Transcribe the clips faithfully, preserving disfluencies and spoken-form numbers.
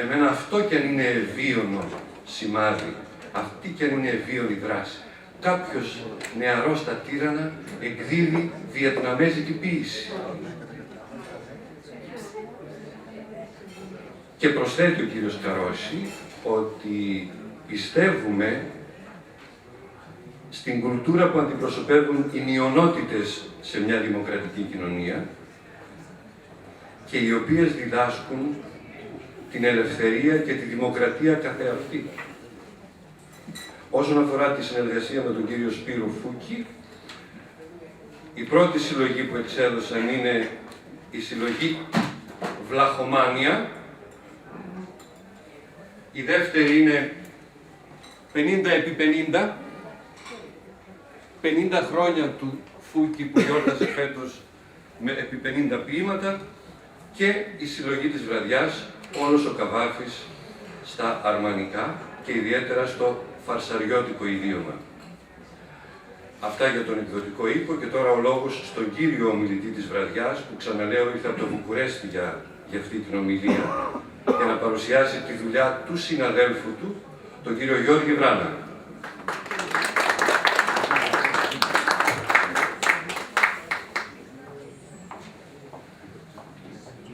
Εμένα αυτό κι αν είναι εβίωνο σημάδι, αυτή κι αν είναι εβίωνη δράση. Κάποιος νεαρός στα Τύρανα εκδίδει βιετναμέζικη ποίηση. Και προσθέτει ο κύριος Καρώση ότι πιστεύουμε στην κουλτούρα που αντιπροσωπεύουν οι μειονότητες σε μια δημοκρατική κοινωνία και οι οποίες διδάσκουν την ελευθερία και τη δημοκρατία καθεαυτή. Όσον αφορά τη συνεργασία με τον κύριο Σπύρο Φούκη, η πρώτη συλλογή που εξέδωσαν είναι η συλλογή Βλαχομάνια, η δεύτερη είναι πενήντα επί πενήντα, πενήντα χρόνια του Φούκη που γιόρταζε φέτος με επί πενήντα ποίηματα, και η συλλογή της βραδιάς, Όλος ο Καβάφης, στα αρμανικά και ιδιαίτερα στο φαρσαριώτικο ιδίωμα. Αυτά για τον εκδοτικό οίκο και τώρα ο λόγος στον κύριο ομιλητή της βραδιάς, που, ξαναλέω, ήρθε από το Βουκουρέστι για, για αυτή την ομιλία, για να παρουσιάσει τη δουλειά του συναδέλφου του, τον κύριο Γιώργη Βράνα.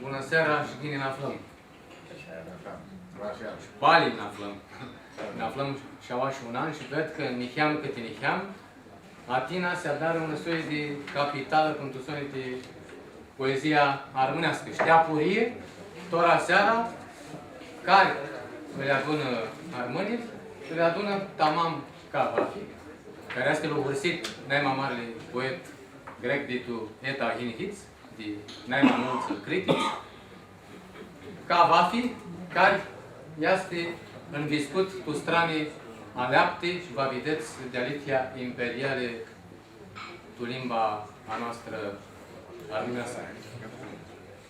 Bunã seara shi ghini nã aflãm. Shi pali nã aflãm. Nã aflãm shi aoa shi un an shi ved cã niheam cãti niheam, Atina s-adarã unã soi di capitalã, cum tu soni di poezia armãneascã. Shi ti apurii, tora seara, cari lji adunã armãnjlji, lji adunã tamam Cavafi, cari easti lugurit nai ma marli poet grec di tu eta hinhits, di nai ma multsã critits. Cavafi, cari easti nviscut tu strani aleapti shi va videts dealihea imperiali tu limba a noastrã armãneascã.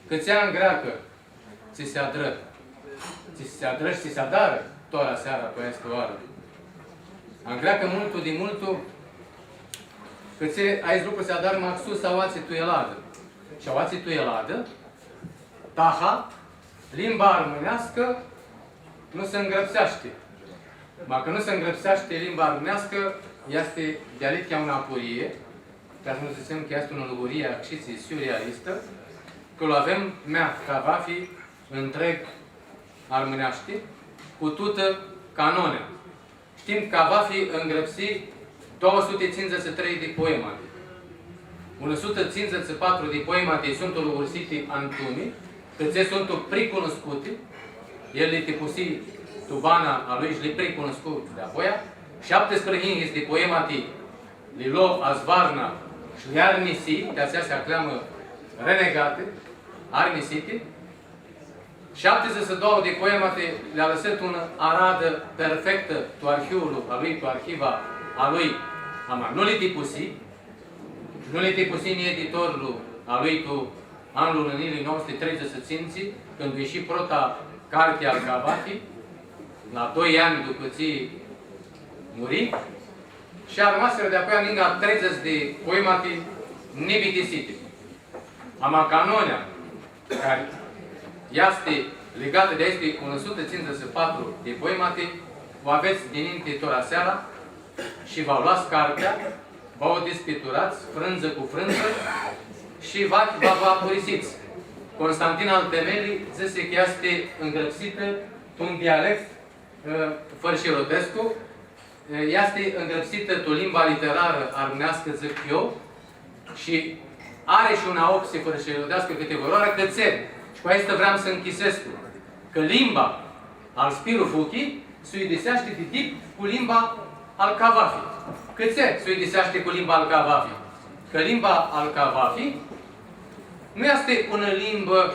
Cãtse angreacã tsi s-adrã, tsi s-adrã shi tsi s-adarã tora seara cu aestã oarã. Angreacã multu di multu, cãtse aestu lucru s-adarã maxus aoatsi tu Eladã. Shi aoatsi tu Eladã, taha, limba armãneascã nu s-ngrãpseashti. Ma cã nu s-ngrãpseashti limba armãneascã, easti dealihea unã apurii, ca s-nu dzãtsem cã easti unã lugurii acshitsi surrealistã, cã lu avem mea Cavafi ntreg armãneashti, cu tutã canonea. Shtim cã Cavafi ngrãpsi doauã suti tsindzãts shi trei di poemati. Unã sutã tsindzãts shi patru di poemati suntu lugursiti antumi, cãtse suntu pricunuscuti, el li tipusi tu bana a lui shi li pricunuscu di apoia, shaptisprãyinghits di poemati li lo azvarna shi li arnisi, ti atsea s-li acljamã renegati, arnisiti, Shaptidzãts shi doauã di poemati li alãsã tu unã aradã perfectã tu arhiulu a lui, tu arhiva a lui, ama nu li tipusi, nu li tipusi nitsi editorlu a lui tu anlu unã njilji nauã suti treidzãts shi tsintsi, cãndu ishi prota carti al Cavafi, la doi anj dupã tsi muri, shi armasirã di apoia ninga treidzãts di poemati nibitisiti. Ama canonea, cari easti ligatã di aesti unã sutã tsindzãts shi patru di poemati, u avets dininti tora seara shi va u loats cartea, va u dispiturats, frãndzã cu frãndzã, shi va, va, va vã apurisits. Constantin al Temeli dzãsi cã easti ngrãpsitã tu un dialect, ã, fãrshirodescu, easti ngrãpsitã tu limba literarã armãneascã, dzãc eu, shi ari shi unã opsi fãrshirodeascã cãtivãrãoarã, cãtse, shi cu aestã vream s-nchisescu, cã limba al Spiru Fuchi s-uidiseashti di dip cu limba al Cavafi. Cãtse s-uidiseashti cu limba al Cavafi? Cã limba al Cavafi nu easti unã limbã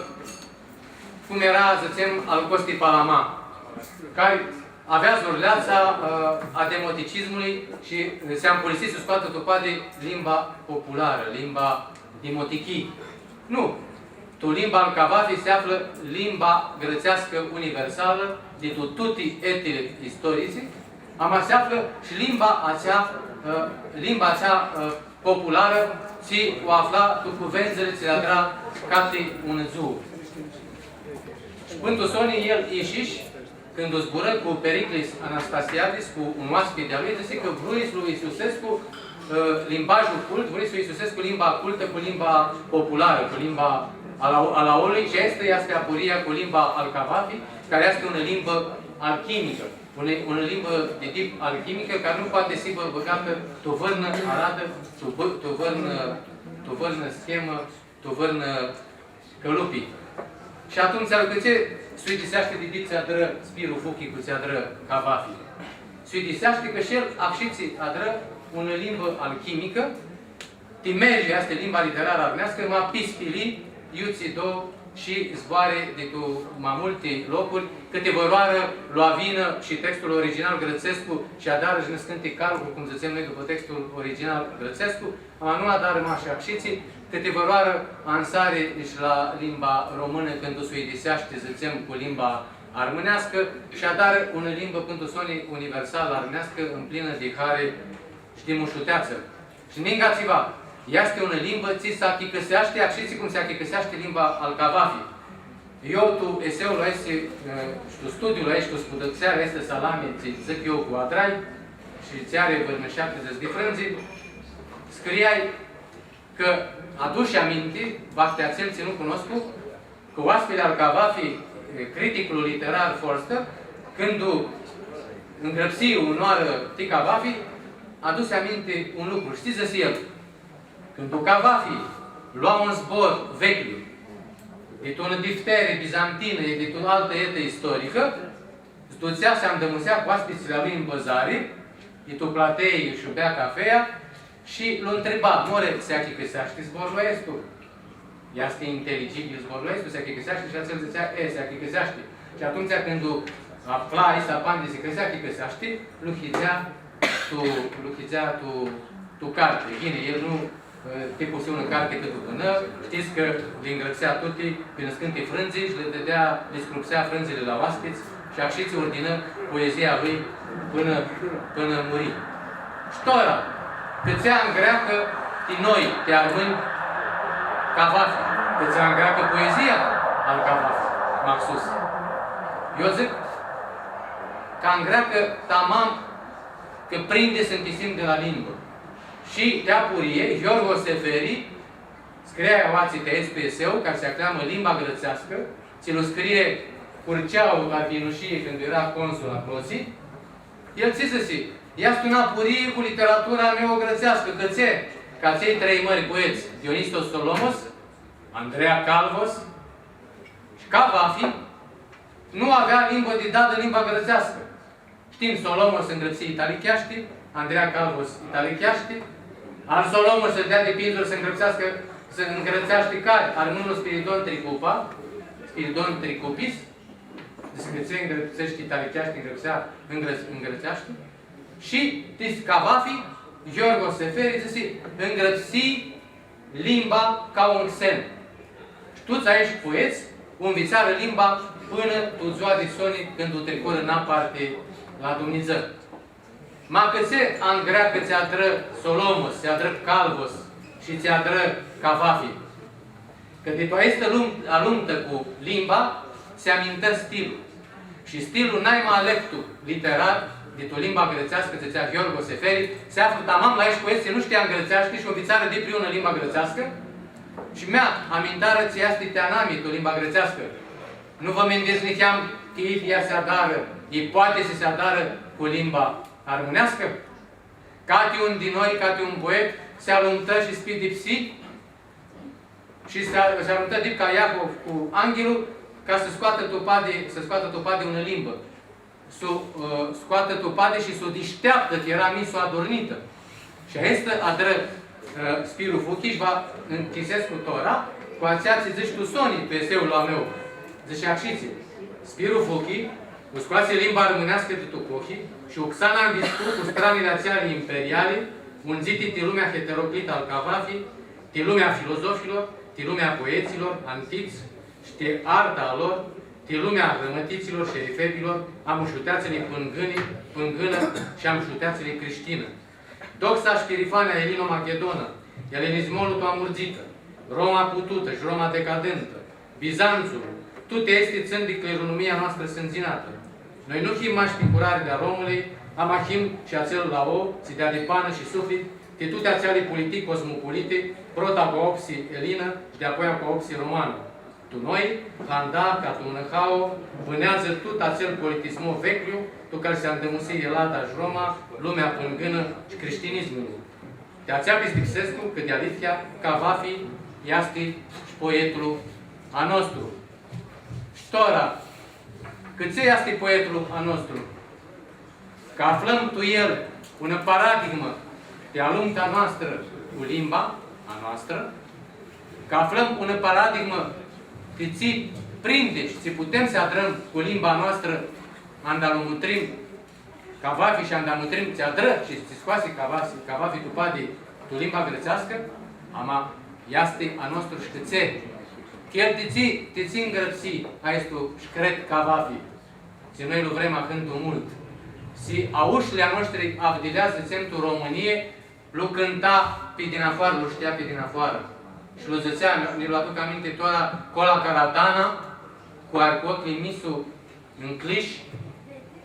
cum eara, dzãtsem, al Costi Palama, cari avea zurleatsa, ã, a demoticismului shi, ã, s-ampulisi s-u scoatã tu padi limba popularã, limba dimotichii. Nu. Tu limba al Cavafi s-aflã limba grãtseascã universalã di tu tuti etili istorisi, ama s-aflã shi limba atsea, ã, limba atsea, ã, popularã, tsi u afla tu cuvendzãli tsi li adra cati unã dzuã. Shi Pãn tu soni, el ishish, cãndu zburã cu Periclis Anastasiadis, cu un oaspiti a lui, dzãsi cã vrui s-lu isusescu, ã, limbajlu cult, vrui s-lu isusescu limba cultã cu limba popularã, cu limba a la-, a laolui, shi aestã easti apuria cu limba al Cavafi, cari easti unã limbã alchimicã, unã, unã limbã di tip alchimicã, cari nu poati s-hibã bãgatã tu vãrnã aradã, tu vã-, tu vãrnã, tu vãrnã schemã, tu vãrnã cãlupi. Shi atumtsea, cãtse s-uidiseashti di tsi adrã Spiru Fuchi cu tsi adrã Cavafi? S-uidiseashti cã shi el, acshitsi, adrã unã limbã alchimicã, ti mergi, easti limba literarã armãneascã, ma pispili iutsido shi zboarã di tu ma multi locuri, cãti vãrãoarã lu avinã shi textul original grãtsescu shi adarã shi nãscãnti calcul, cum dzãtsem noi, dupã textul original grãtsescu, ama nu adarã mash acshitsi, cãti vãrãoarã ansari shi la limba românã, cãndu s-uidiseashti, dzãtsem, cu limba armãneascã, shi adarã unã limbã, pãn tu soni, universalã armãneascã, mplinã di hari shi di mushuteatsã. Shi ninga tsiva, easti unã limbã tsi s-achicãseashti, acshitsi cum s-achicãseashti limba al Cavafi. Eu tu eseul aestu, e, shi tu studiul aestu, shi tu spudãxearea aestã salami, tsi dzãc eu cu adrai, shi tsi ari vãrnã shaptidzãts di frãndzi, scriai cã adush aminti, va ti atsel tsi nu cunoscu, cã oaspili al Cavafi, e, criticlu literar Forster, cãndu ngrãpsi unãoarã ti Cavafi, adusi aminti un lucru. Shtii, dzãsi el, cãndu Cavafi lua un zbor vecljiu, di tu unã difteri bizantinã, e di tu altã etã istoricã, s-dutsea, s-andãmusea cu oaspitslji a lui tu bãzari, i tu platei, shi bea cafea, shi lu ntriba: „More, s-achicãseashti zborlu aestu? Easti inteligibil zborlu aestu? S-achicãseashti?” Shi atsel dzãtsea: „E, s-achicãseashti.” Shi atumtsea cãndu afla aestã apandisi cã s-achicãseashti, lu hidzea tu, lu hidzea tu, tu carti. Ghini, el nu, e, tipusi unã carti cãt u bãnã, shtits cã li ngrãpsea tuti pi nãscãnti frãndzi shi li dãdea, li scrupsea frãndzili la oaspits shi acshitsi urdinã poezia lui pãnã, pãnã muri. Shi tora, cãtse angreacã ti noi, ti armãnj, Cavafi, cãtse angreacã poezia al Cavafi, maxus. Eu dzãc cã angreacã tamam cã prindi s-nchisim di la limbã. Shi ti apurii, Gheorghe Seferi, scrie aoatsi ti aestu eseu, cari s-acljamã Limba grãtseascã, tsi lu scrie Curceau al Binushii, cãndu eara consul aclotsi, el tsi dzãsi: „Easti unã apurii cu literatura neogrãtseascã, cãtse, cã atselj trei mãri poets, Dionisos Solomos, Andreea Calvos shi Cavafi, nu avea limbã di dadã limba grãtseascã.” Shtim, Solomos s-ngrãpsi italicheashti, Andreea Calvos italicheashti, al Solomos s-dea di pindzuri s-ngrãpseascã, s-ngrãtseashti cari? Armãnlu Spiridon Tricupa, Spiridon Tricupis, dzãsi cã tsi ngrãpseashti italicheashti, ngrãpsea, ngrã-, ngrãtseashti. Shi ti Cavafi, Gheorghe Seferi, dzãsi, ngrãpsi limba ca un xen. Shi tuts aeshti poets u nvitsarã limba pãnã tu dzua di soni, cãndu u tricurã naparti la Dumnidzã. Ma cãtse angreacã tsi adrã Solomos, tsi adrã Calvos shi tsi adrã Cavafi? Cã di tu aestã lum-, alumtã cu limba s-amintã stilul. Shi stilul nai ma alectu literar di tu limba grãtseascã, dzãtsea Gheorghe Seferi, s-aflã tamam la aeshti poets tsi nu shtea grãtseashti shi u nvitsarã dipriunã limba grãtseascã, shi mea amintarã tsi easti ti anami tu limba grãtseascã. Nu vã mindits niheam cã idyea s-adarã, i poati s-adarã cu limba armãneascã? Cati un di noi, cati un poet, s-alumtã shi s-pidipsi, shi s-, s-alumtã dip ca Iacov cu anghilu, ca s-scoatã tu padi, s-scoatã tu padi unã limbã. S-u, ã, scoatã tu padi shi s-u dishteaptã, cã eara misu adurnitã. Shi aestã adrã, ã, Spiru Fuchi, shi va nchisescu tora cu atsea tsi dzãts tu soni, tu eseul a meu. Dzãtsi acshitsi: Spiru Fuchi u scoasi limba armãneascã di tu cohi shi u xana nviscu cu stranili atseali imperiali, undziti ti lumea heteroclitã al Cavafi, ti lumea a filozofilor, ti lumea a poetslor antits shi ti arta a lor, ti lumea a grãmãtitslor shi a efebilor, a mushuteatsãlji pãngãni, pãngãnã shi a mushuteatsãlji crishtinã. Doxa shi pirifanea elino-machedonã, elenismolu tu amurdzitã, Roma pututã shi Roma decadentã, Bizantsul, Tuti aesti tsãn di clirunumia noastrã sãndzinatã. Noi nu him mash picurari di a Romãljei, ama him shi atsel lao tsi deadi panã shi suflit ti tuti atseali politiclji cosmopoliti, prota cu aopsi elinã shi di-apoia cu aopsi romanã. Tu noi, handa ca tu unã hauã, bãneadzã tut atsel politismo veclju, tu cari si andãmusi Elada shi Roma, lumea pãngãnã shi crishtinismul. Di atsea pistipsescu cã di alithea Cavafi easti shi poetlu a nostru. Shi tora, cãtse easti poetlu a nostru? Cã aflãm tu el unã paradigmã di alumta noastrã cu limba a noastrã, cã aflãm unã paradigmã di tsi prindi shi tsi putem s-adrãm cu limba a noastrã, anda lu mutrim Cavafi shi anda mutrim tsi adrã shi tsi scoasi Cavafi, Cavafi tu padi tu limba grãtseascã, ama easti a nostru shi cãtse. Chel ti tsi, ti tsi ngrãpsi aestu shcret Cavafi, tsi noi lu vrem ahãntu multu. Si aushlji a noshtri avdileashi, dzãtsem, tu Romãnii, lu cãnta pi dinafoarã, lu shtea pi dinafoarã. Shi lu dzãtsea, nji lu aduc aminti tora, Cola Caratana, cu ar-, cu oclji misu ncljishi,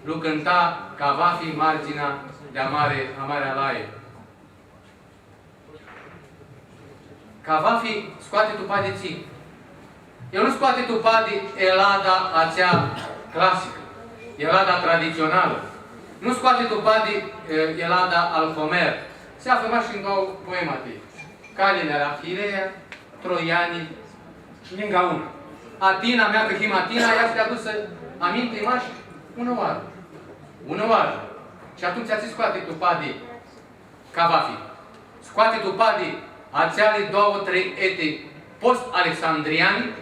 lu cãnta Cavafi mardzinea di amari, amari alaie. Cavafi scoati tu padi tsi? El nu scoati tu padi Elada atsea clasicã, Elada traditsionalã. Nu scoati tu padi, e, Elada al Homer. Si aflã mash tu doauã poemati. Calili al Ahilea, Troianj, shi ninga unã. Atina, mea, cã him Atina, easti adusã aminti mash unã oarã. Unã oarã. Shi atumtsea tsi scoati tu padi Cavafi? Scoati tu padi atseali doauã, trei eti post-alexandriani,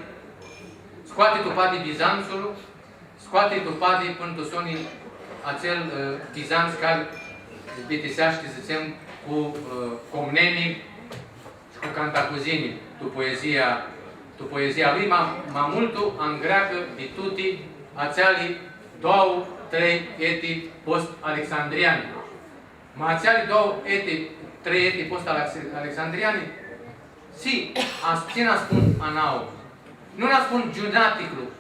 scoati tu padi Bizantsul, scoati tu padi pãn tu soni atsel, ã, Bizants cari bitiseashti, dzãtsem, cu, ã, Comneni shi cu Cantacuzeni, tu poezia, tu poezia lui, ma, ma multu angreacã di tuti atseali doauã, trei eti post-alexandriani. Ma atseali doauã eti, trei eti post-alexandriani, si, as-, tsi nã spun a nauã? Nu nã spun giunaticlu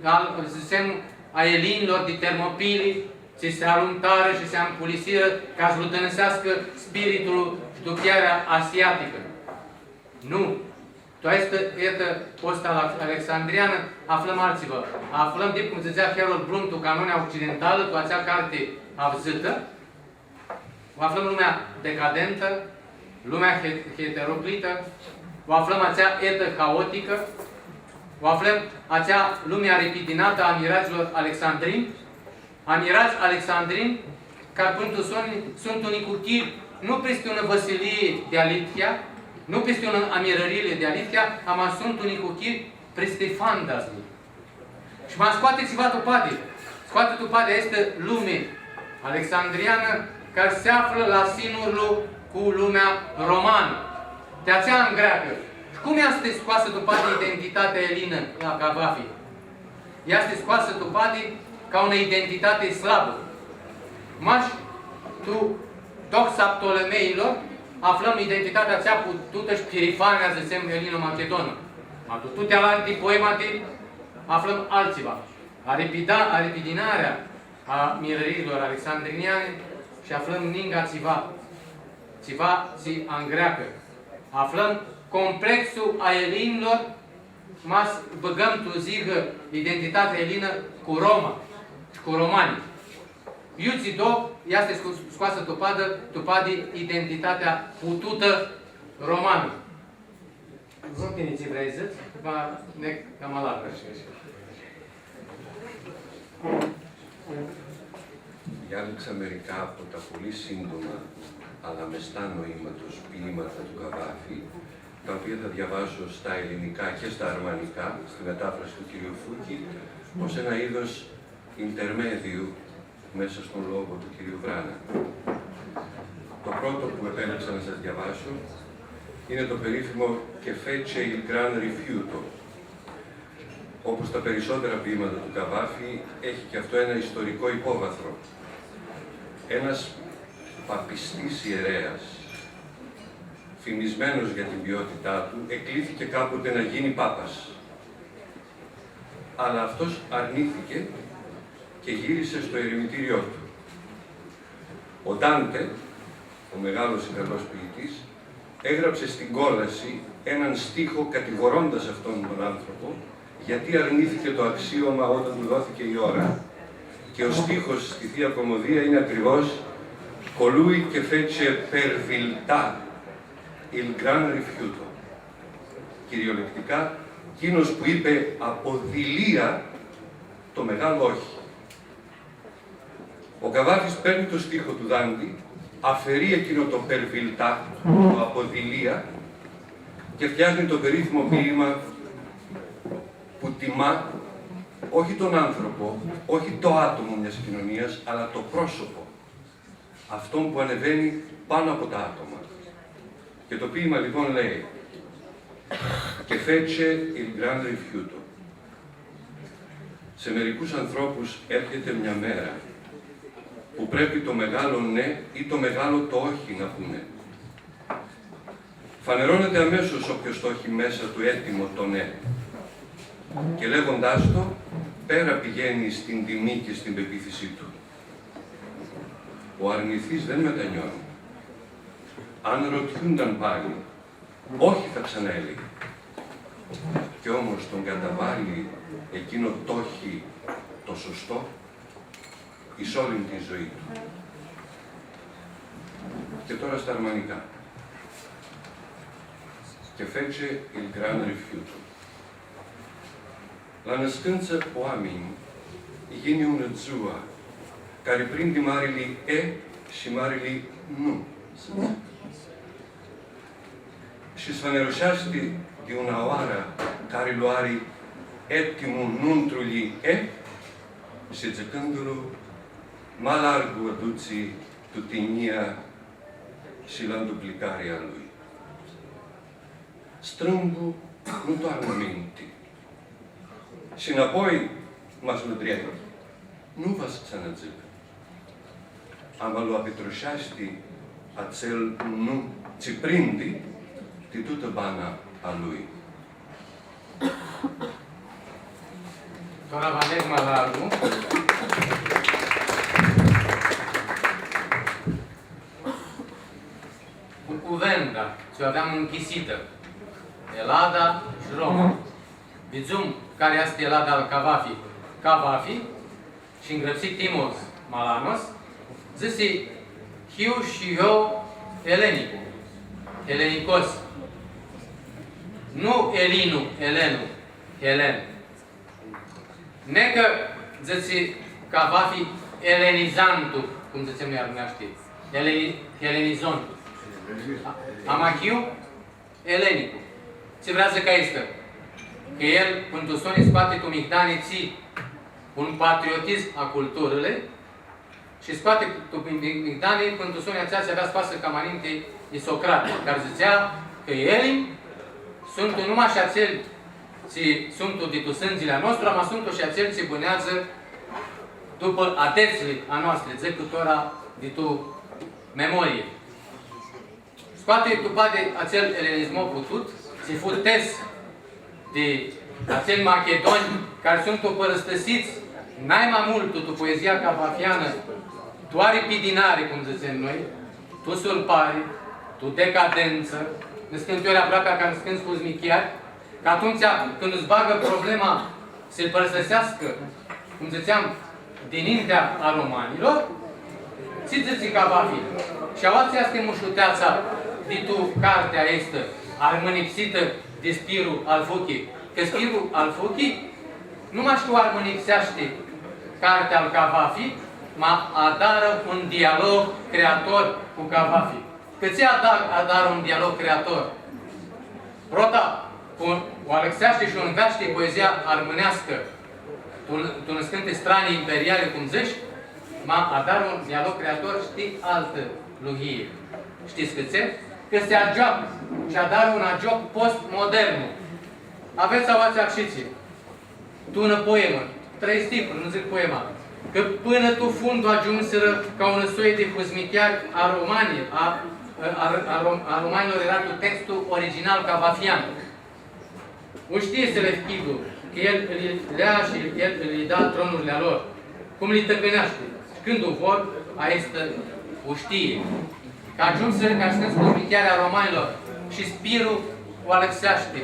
al, dzãtsem, a elinjlor di Termopili, tsi s-alumtarã shi s-ampulisirã ca s-lu dãnãseascã spiritlu shi duchearea asiaticã. Nu. Tu aestã etã post-alexandrianã aflãm altsiva. Aflãm, dip cum dzãtsea Harold Bloom, tu Canonia Occidentală, tu atsea carti avdzãtã, u aflãm lumea decadentã, lumea he-, heteroclitã, u aflãm atsea etã haoticã, u aflãm atsea lumea ripidinatã a miradzlor alexandrini, a miradz alexandrini, cari pãn tu soni suntu nicuchiri, nu pisti unã vãsilii di alithea, nu pisti unã amirãrii di alithea, ama suntu nicuchiri pisti fandazmi. Shi ma scoati tsiva tu padi, scoati tu padi aestã lumi alexandrianã, cari s-aflã la sinurlu cu lumea romanã. Ti atsea angreacã. Shi cum easti scoasã tu padi identitatea elinã la Cavafi? Easti scoasã tu padi ca unã identitati slabã. Mash tu Doxa Ptolemeilor aflãm identitatea atsea pututã shi pirifanea, dzãtsem, elino-machidonã. Ma tu tuti alanti poemati aflãm altsiva. Aripida-, aripidinarea a mirãriilor alexandriniani shi aflãm ninga tsiva, tsiva tsi angreacã. Aflãm complexul a elinilor, ma s-bãgãm tu zigã identitatea elinã cu Roma shi cu romani. Iutsido easti scu-, scoasã tu padã, tu padi identitatea pututã romanã. Nu tini tsi vrei s-dzãts, ma nec cama largã. Διάλεξα μερικά από τα πολύ σύντομα αλλά μεστά νοήματος ποίηματα του Καβάφη, τα οποία θα διαβάσω στα ελληνικά και στα αρμανικά, στη μετάφραση του κυρίου Φούκη, ως ένα είδος intermediu μέσα στον λόγο του κυρίου Βράνα. Το πρώτο που επέλεξα να σας διαβάσω είναι το περίφημο «Che fece il gran rifiuto». Όπως τα περισσότερα ποίηματα του Καβάφη, έχει και αυτό ένα ιστορικό υπόβαθρο. Ένας παπιστής ιερέας, φημισμένος για την ποιότητά του, εκλήθη κάποτε να γίνει πάπας. Αλλά αυτός αρνήθηκε και γύρισε στο ερημητήριό του. Ο Ντάντε, ο μεγάλος Ιταλός ποιητής, έγραψε στην Κόλαση έναν στίχο κατηγορώντας αυτόν τον άνθρωπο, γιατί αρνήθηκε το αξίωμα όταν του δόθηκε η ώρα. Και ο στίχος στη Θεία Κωμωδία είναι ακριβώς «Colui che fece per viltà il gran rifiuto». Κυριολεκτικά, εκείνος που είπε από δειλία το μεγάλο όχι. Ο Καβάφης παίρνει το στίχο του Δάντη, αφαιρεί εκείνο το per viltà, το από δειλία, και φτιάχνει το περίφημο ποίημα που τιμά όχι τον άνθρωπο, όχι το άτομο μιας κοινωνίας, αλλά το πρόσωπο, αυτόν που ανεβαίνει πάνω από τα άτομα. Και το ποίημα, λοιπόν, λέει: «Che fece il gran rifiuto». Σε μερικούς ανθρώπους έρχεται μια μέρα που πρέπει το μεγάλο ναι ή το μεγάλο το όχι να πούνε. Φανερώνεται αμέσως όποιος το έχει μέσα του έτοιμο το ναι. Και λέγοντάς το, πέρα πηγαίνει στην τιμή και στην πεποίθησή του. Ο αρνηθής δεν μετανιώνει. Αν ρωτιούνταν πάλι, όχι θα ξαναέλεγε. Κι όμως τον καταβάλλει εκείνο το όχι το σωστό εις όλην τη ζωή του. Και τώρα στα αρμανικά. Che fece il gran rifiuto. La nãscãntsã oaminj yini unã dzuã, cari prindi marili e shi marili nu. Shi s-faneruseashti di unã oarã cari lu ari etimu nuntrulji e, shi dzãcãndu-lu, ma largu u dutsi tu tinjia shi la nduplicarea lui. Strãmbu nu toarnã minti. Shi nãpoi ma s-lu dreapti. Nu va s-tsã nã dzãc. Ama lu apitruseashti atsel nu tsi prindi ti tutã bana a lui. Tora va neg ma largu. Cu cuvenda tsi u aveam nchisitã, Elada shi Roma. Vidzum cari easti Elada al Cavafi. Cavafi, shi ngrãpsi Timos Malanos, dzãsi: hiu shi eu elenicu, elenicos. Nu elinu, elenu, helen. Nica dzãtsi Cavafi elenizantu, cum dzãtsem noi armãneashti, eleni-, helenizontu. A-, ama hiu elenicu. Tsi vrea s-dzãcã aestã? Cã el, pãn tu soni, scoati tu migdani tsi? Un patriotism a culturãljei, shi scoati tu mi-, mi-, migdani, pãn tu soni, atsea tsi avea scoasã cama ninti di Socrati, cari dzãtsea cã elini suntu nu mash atselj tsi suntu di tu sãndzili a nostru, ama suntu shi atselj tsi bãneadzã dupã adetsli a noastri, dzãc tora di tu memorie. Scoati tu padi atsel elenismo putut, tsi fu tes di atselj machidonj cari suntu pãrãstãsits nai ma multu tu poezia cavafianã, doari pi dinari, cum dzãtsem noi, tu surpari, tu decadentsã, niscãnti ori aproapea ca niscãntsã huzmicheari, cã atumtsea cãndu s-bagã problema s-lu pãrãstãseascã, cum dzãtseam, dinintea a romanjlor, tsi dzãtsi Cavafi? Shi aoatsi easti mushuteatsa di tu cartea aestã, armãnipsitã di Spiru al Fuchi. Cã Spiru al Fuchi nu mash cã u armãnipseashti cartea al Cavafi, ma adarã un dialog creator cu Cavafi. Cã tsi adar-, adarã un dialog creator? Prota, cu, u alãxeashti shi u nveashti poezia armãneascã, tu, tu niscãnti strani imperiali, cum dzãts, ma adarã un dialog creator shi ti altã lughii. Shtits cãtse? Cã s-agioacã shi adarã un agioc postmodernu. Avets aoatsi acshitsi. Tu unã poemã, trei stihuri, nu dzãc poema, cã pãnã tu fundu agiumsirã ca unã soi di huzmicheari a romani-, a, a, a, a rom-, a romanjlor, eara tu textul original cavafian. U shtii Selefchidu, Cã el li lja shi el li da tronurli a lor, cum li tãcãneashti. Shi cãndu u vor, aestã u shtii. Cã agiumsirã ca s-tsãnã cuzmichearea a romanjlor shi Spiru u alãxeashti.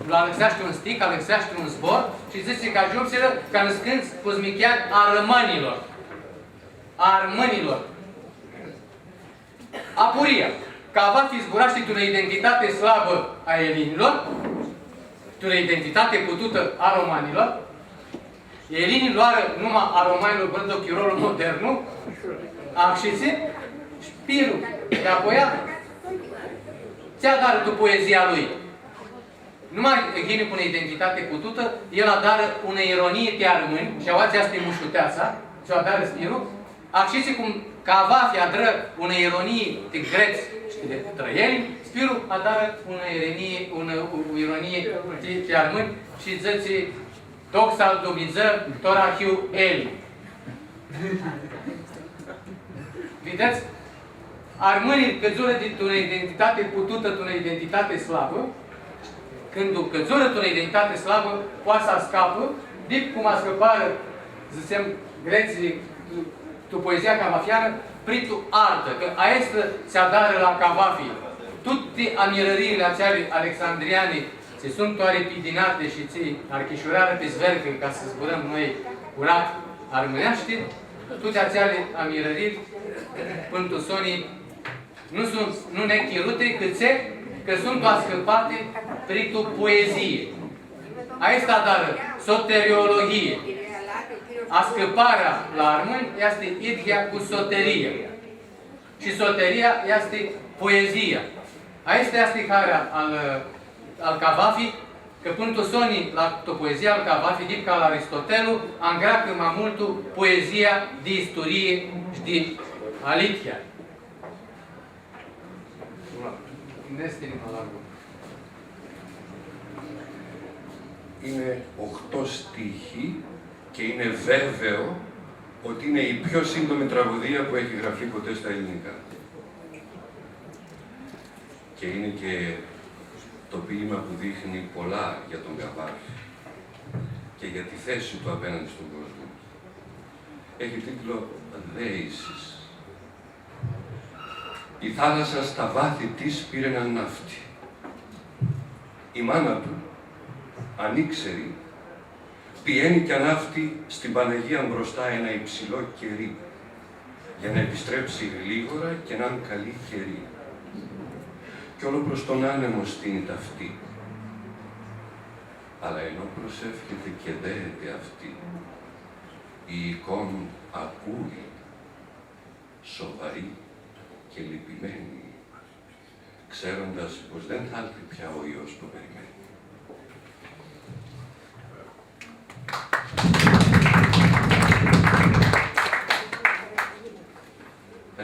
Lu alãxeashti un stic, alãxeashti un zbor shi dzãtsi cã agiumsirã ca nãscãntsã cuzmicheari a armãnjlor. A armãnjlor. Apuria, Cavafi zburashti tu unã identitati slabã a elinjlor, tu unã identitati pututã a romanjlor. Elinjlji loarã numa a romanjlor, bãrdo chirolu modernu, acshitsi, Spiru, di apoia, tsi adarã tu poezia lui? Nu ma yini cu unã identitati pututã, el adarã unã ironii ti armãnj, shi aoatsi easti mushuteatsa, tsi u adarã Spiru, acshitsi cum Cavafi adrã unã ironii ti grets shi ti trã elinj, Spiru adarã unã ironii, unã, u-, ironii ti, ti armãnj shi dzãtsi, Doxa al Dumnidzã, tora hiu elin. Videts? Armãnjlji cãdzurã di tu unã identitati pututã tu unã identitati slabã. Cãndu cãdzurã tu unã identitati slabã, poati s-ascapã, dip cum ascãparã, dzãtsem, gretslji, tu poezia cavafianã, pritu artã, cã aestã tsi adarã la Cavafi. Tuti amirãriili atseali alexandriani, tsi suntu aripidinati shi tsi archishurarã pi zvercã ca s-zburãm noi curat armãneashti, tuti atseali amirãrii, pãn tu soni, nu suntu, nu neg chiruti, cãtse, cã suntu ascãpati pritu poezii. Aestã adarã soteriologhii. Ascãparea la armãnj easti idyea cu soteria. Shi soteria easti poezia. Aestã easti harea al, al Cavafi, cã pãn tu soni, la, tu poezia al Cavafi, dip ca al Aristotelu, angreacã ma multu poezia di isturii shi di alithia. Nu easti ma largu. Είναι οχτώ στίχοι και είναι βέβαιο ότι είναι η πιο σύντομη τραγωδία που έχει γραφεί ποτέ στα ελληνικά. Και είναι και το ποίημα που δείχνει πολλά για τον Καβάφη και για τη θέση του απέναντι στον κόσμο. Έχει τίτλο «Δέησις». Η θάλασσα στα βάθη της πήρε έναν ναύτη. Η μάνα του, ανήξερη, πηαίνει κι ανάφτει στην Παναγία μπροστά ένα υψηλό κερί, για να επιστρέψει γλήγορα και να 'ν' καλοί καιροί. Κι όλο προς τον άνεμο στείνει τ' αυτή. Αλλά ενώ προσεύχεται και δέεται αυτή, η εικόν ακούει, σοβαρή και λυπημένη, ξέροντας πως δεν θα έλθει πια ο υιός που περιμένει.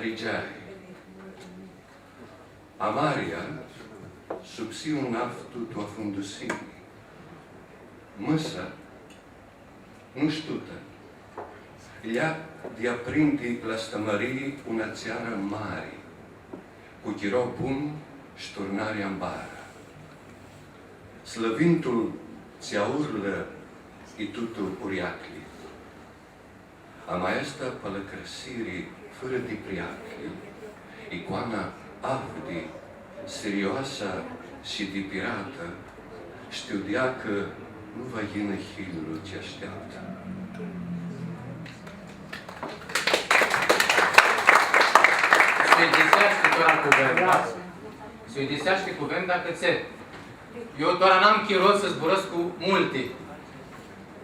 Ridgeai. Amarea, subsiun aftu tu afundusimi. Mãsa, nu shtuta, lja di aprindi la Stamarii unã tsearã mari, cu chiro bun sh-turnari ambara. Slãvintul tsi aurlã i tutu uriacli. Ama aestã palãcãrsiri fãrã di priacli, icoana avdi, sirioasã shi dipiratã, shtiu deacã nu va yinã hillu tsi ashteaptã. S-uidiseashti tora cuvenda, s-uidiseashti cuvenda cãtse eu tora n-am chiro s-zburãscu multi.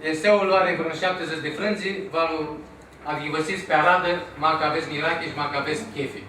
Eseul ari vãrã shaptidzãts di frãndzi, va lu adyivãsits pi aradã, ma cã avets mirachi shi ma cã avets chefi.